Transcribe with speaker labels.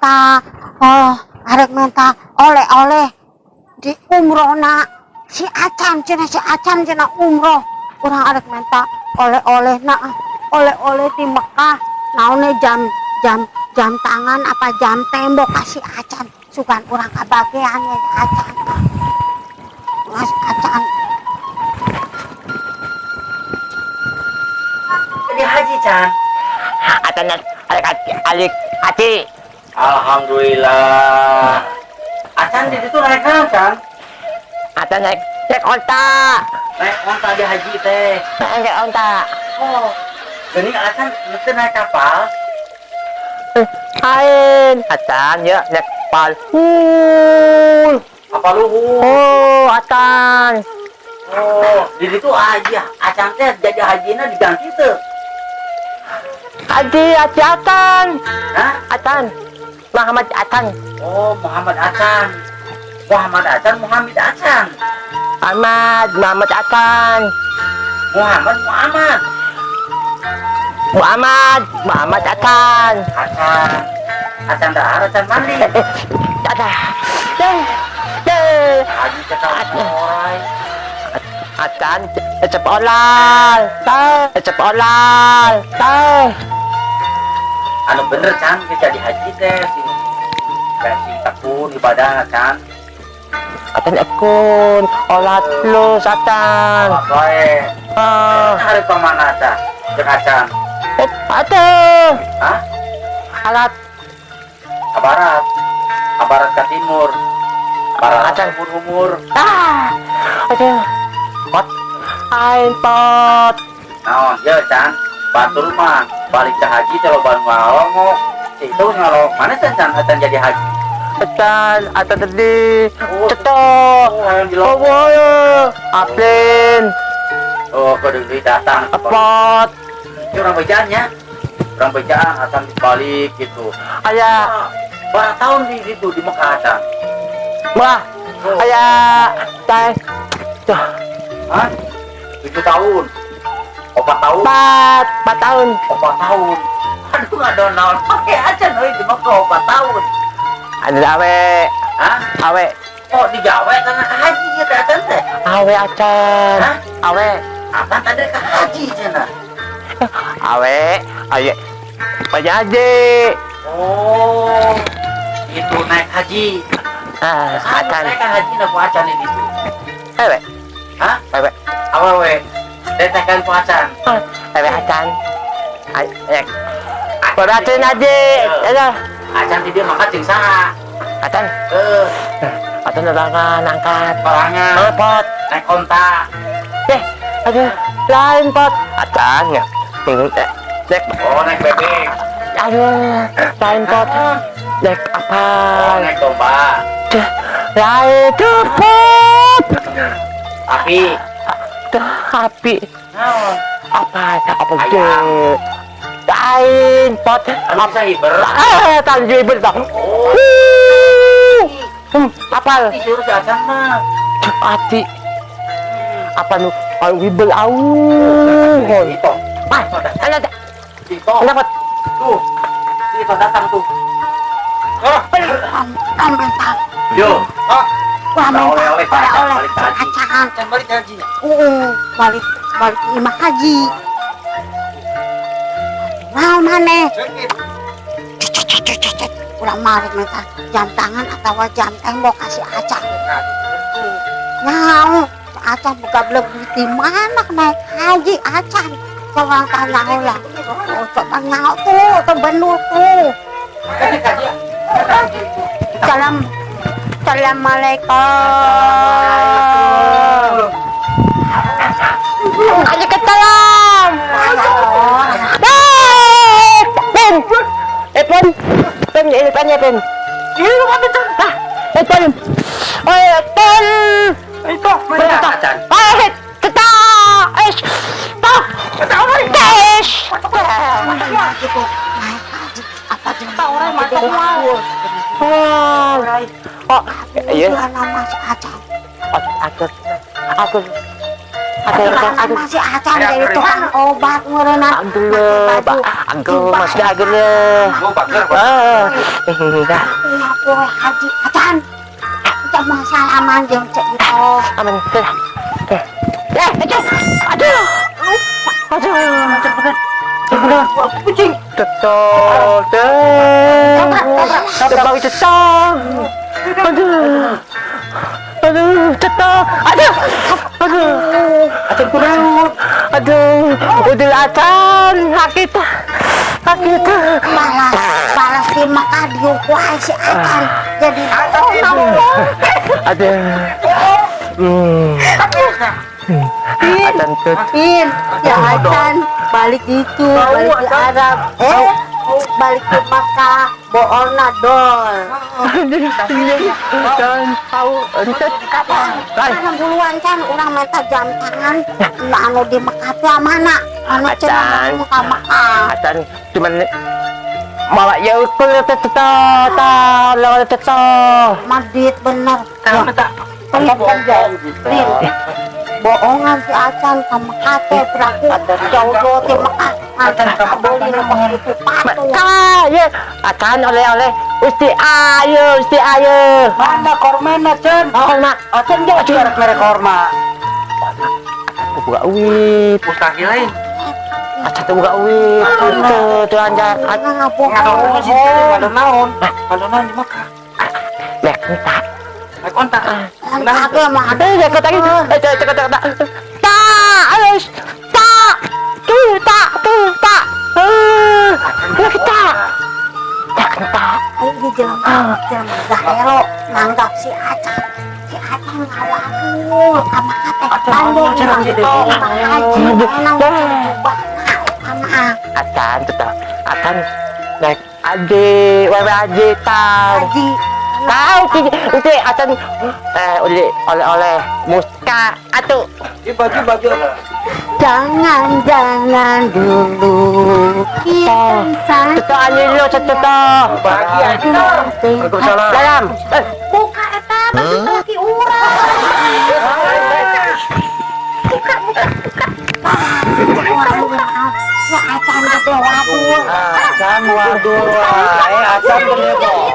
Speaker 1: Minta, oh, arek minta oleh-oleh di umrohna si Acan cenah, si Acan cenah umroh. Urang arek minta oleh-oleh, nah, oleh-oleh di Mekah naonnya, jam jam jam tangan apa jam tembok kasih Acan, sugan urang kabagian ya Acan, Mas Acan.
Speaker 2: Jadi haji, Chan.
Speaker 3: Acan alik alik haji.
Speaker 2: Alhamdulillah. Acan di situ naik naon, Chan?
Speaker 3: Acan naik naik onta.
Speaker 2: Naik onta di haji teh.
Speaker 3: Naik onta.
Speaker 2: Oh. Geuning Acan mesti naik kapal.
Speaker 3: Lain Acan ya naik kapal. Wuh.
Speaker 2: Apa luhur?
Speaker 3: Oh, Acan.
Speaker 2: Oh, di situ haji Acan teh jadi hajina diganti tuh.
Speaker 3: Haji Haji Acan.
Speaker 2: Hah?
Speaker 3: Acan. Muhammad Acan.
Speaker 2: Oh, Muhammad Acan. Muhammad Acan, Muhammad Acan.
Speaker 3: Ahmad Muhammad Acan.
Speaker 2: Muhammad Muhammad.
Speaker 3: Muhammad Muhammad Acan.
Speaker 2: Acan. Acan dahar, acan mandi.
Speaker 3: Dadah. Deh. Deh.
Speaker 2: Haji cekal orai.
Speaker 3: Acan sekolah. Teh sekolah. Teh.
Speaker 2: Anu bener, Chan, kita jadi haji teh sing kayak sing tekun ibadah, Chan.
Speaker 3: Acan ekun olat lu Acan.
Speaker 2: Salat wae.
Speaker 3: Ah.
Speaker 2: Hari ke mana tah? Cek Acan.
Speaker 3: Eh, atuh.
Speaker 2: Hah?
Speaker 3: Alat.
Speaker 2: Ke barat. Ke barat ke timur. Barat
Speaker 3: Acan.
Speaker 2: Umur-umur.
Speaker 3: Ah. Aduh. Pot. Ain pot.
Speaker 2: Naon, ya Chan. Batur mah balik ke haji teh loba nu ngalongok. Itu ngalongok mana, Chan, Chan acan jadi haji?
Speaker 3: Acan atau tadi.
Speaker 2: Oh,
Speaker 3: Cetok.
Speaker 2: Oh, hayang di
Speaker 3: Oh, boy. Aplin.
Speaker 2: Oh, kudu deui datang.
Speaker 3: Pot.
Speaker 2: Itu orang bejaannya. Orang bejaan acan balik gitu.
Speaker 3: Aya.
Speaker 2: Berapa tahun di situ di Mekah acan?
Speaker 3: Wah.
Speaker 2: Oh.
Speaker 3: Aya. Teh. Tuh.
Speaker 2: Hah? 7 tahun. 4 tahun.
Speaker 3: 4, 4 tahun.
Speaker 2: 4 tahun. Aduh, nggak ada naon. Pakai acan euy di Mekah 4 tahun.
Speaker 3: Ada awe.
Speaker 2: Hah?
Speaker 3: Awe.
Speaker 2: Oh, digawe karena ke haji gitu acan teh.
Speaker 3: Awe acan.
Speaker 2: Hah?
Speaker 3: Awe.
Speaker 2: Apa tadi ke haji cenah?
Speaker 3: Awe. Aye. Penyaji.
Speaker 2: Oh, itu naik haji.
Speaker 3: Ah, acan.
Speaker 2: Naik haji na ku acan ini tuh.
Speaker 3: Awe.
Speaker 2: Hah?
Speaker 3: Awe.
Speaker 2: Awewe. Detekan ku acan.
Speaker 3: Awe acan. Ay, Berarti haji. Ada.
Speaker 2: Acan di dia maka jeung saha?
Speaker 3: Acan.
Speaker 2: Eh,
Speaker 3: Acan sorangan angkat.
Speaker 2: Sorangan.
Speaker 3: Oh, pot.
Speaker 2: Naik onta.
Speaker 3: Eh, aduh, lain pot. Acan ya. Eh, naik.
Speaker 2: Oh, naik bebek.
Speaker 3: Aduh, lain pot. Naik apa?
Speaker 2: Oh, naik domba.
Speaker 3: Tuh, lain tuh pot.
Speaker 2: Api.
Speaker 3: Tuh, api.
Speaker 2: Naon?
Speaker 3: Apa? Apa
Speaker 2: Ayam.
Speaker 3: je? Lain pot.
Speaker 2: Anu bisa hiber.
Speaker 3: Ah, tadi hiber tak.
Speaker 2: Oh.
Speaker 3: Apal.
Speaker 2: Disuruh si Acan mah.
Speaker 3: Tuh, ati. Apa nu? Ayo hibel au.
Speaker 2: Itu.
Speaker 3: Ah, ada ada.
Speaker 2: Itu.
Speaker 3: Kenapa?
Speaker 2: Tuh. Itu datang tuh.
Speaker 1: Urang minta.
Speaker 2: Yo.
Speaker 4: Ah,
Speaker 1: Urang minta
Speaker 2: Oleh-oleh,
Speaker 1: oleh-oleh
Speaker 2: balik haji.
Speaker 1: Acan.
Speaker 4: Acan balik haji.
Speaker 1: Balik balik imah haji. Naon maneh?
Speaker 4: Sakit.
Speaker 1: Cek. Urang mah rek minta jam tangan atau jam tembok kasih Acan. Nyaho, Acan buka belum di mana naik haji Acan. Coba tanya lah. Oh, coba nyaho tuh, tuh bener tuh. Salam. Assalamualaikum.
Speaker 3: Aja ke dalam. Eh, Pen. Eh, Pen. Pen, ini pen ya, Pen.
Speaker 4: Ini lu mana, Chan?
Speaker 3: Ah, eh, Pen. Oh, ya, Pen.
Speaker 4: Itu,
Speaker 3: Mana
Speaker 2: Acan?
Speaker 3: Ah, tetap. Eh, tak. Tes.
Speaker 1: Gitu naik haji apa jeung
Speaker 4: Orang mantap mau.
Speaker 3: Oh, oh, iya.
Speaker 1: nama si Acan.
Speaker 3: Aku, aku. Aduh, aduh.
Speaker 1: Masih acan jadi tukang obat meureunna.
Speaker 3: Aduh, aduh, masih aduh.
Speaker 2: Gua bager.
Speaker 3: Ah, dah.
Speaker 1: Aku we haji acan. Kita mau salaman jeung Cek Ito.
Speaker 3: Aman. Dah. Eh, aduh. Aduh. Aduh. Aduh. Kucing. Betul. Tabrak cetok. Aduh. Aduh, cetok. Aduh. Aduh.
Speaker 2: Acan kurang.
Speaker 3: Aduh, udah acan sakit. Sakit.
Speaker 1: Balas balas di Mekah diukuhan si acan jadi
Speaker 3: Aduh. Acan tut.
Speaker 1: Pin, ya acan balik itu, balik di Arab. Eh, balik ke Mekah, bohongna dol.
Speaker 3: Acan tahu entut.
Speaker 1: Kapan? Buluan can urang minta jam tangan nu anu di Mekah teh mana? Anu cenah
Speaker 3: Acan.
Speaker 1: nu ka Mekah.
Speaker 3: Acan cuman malah ya ukur tetep lawan tetep.
Speaker 1: Madit bener. Pin, bohongan si Acan ka Mekah teh piraku jauh-jauh ti Mekah. Acan kabeli nu itu patung.
Speaker 3: Mekah ya acan oleh-oleh Usti ayo, Usti ayo.
Speaker 2: Mana kormana, Chan?
Speaker 3: Korma.
Speaker 2: Acan jauh merek merek korma.
Speaker 3: Buka wit.
Speaker 2: Mustahil lain.
Speaker 3: Acan tuh buka wit. Tuh, tuh anjay.
Speaker 1: Ngabohong.
Speaker 2: Ngadon sih, ngadon naon? Ngadon naon di Mekah?
Speaker 3: Lek minta.
Speaker 2: Naik onta.
Speaker 1: Onta ge mah ada.
Speaker 3: Eh, cek lagi. Eh, cek cek cek tak. Tak, ayo. Tak. Tuh, tak, tuh, tak. Eh, lek tak. Tak tak.
Speaker 1: Ayo di jelema, jelema gahero nanggap si Acan. Si Acan ngawadul ka Mekah teh Bandung urang haji menang jubahna eta mah.
Speaker 3: Acan tuh, acan naik aji, wewe aji tan.
Speaker 1: Haji.
Speaker 3: Tahu sih, itu acan eh oleh oleh-oleh muska atuh.
Speaker 2: Ini baju baju.
Speaker 1: Jangan jangan dulu kita
Speaker 3: Tuh anjing lu tuh.
Speaker 2: Bahagia. Waalaikumsalam.
Speaker 3: Dalam. Eh,
Speaker 1: buka eta baju laki urang. Buka buka buka. Buka buka. Si Acan teh wadul.
Speaker 2: Acan wadul wae, acan bener bohong.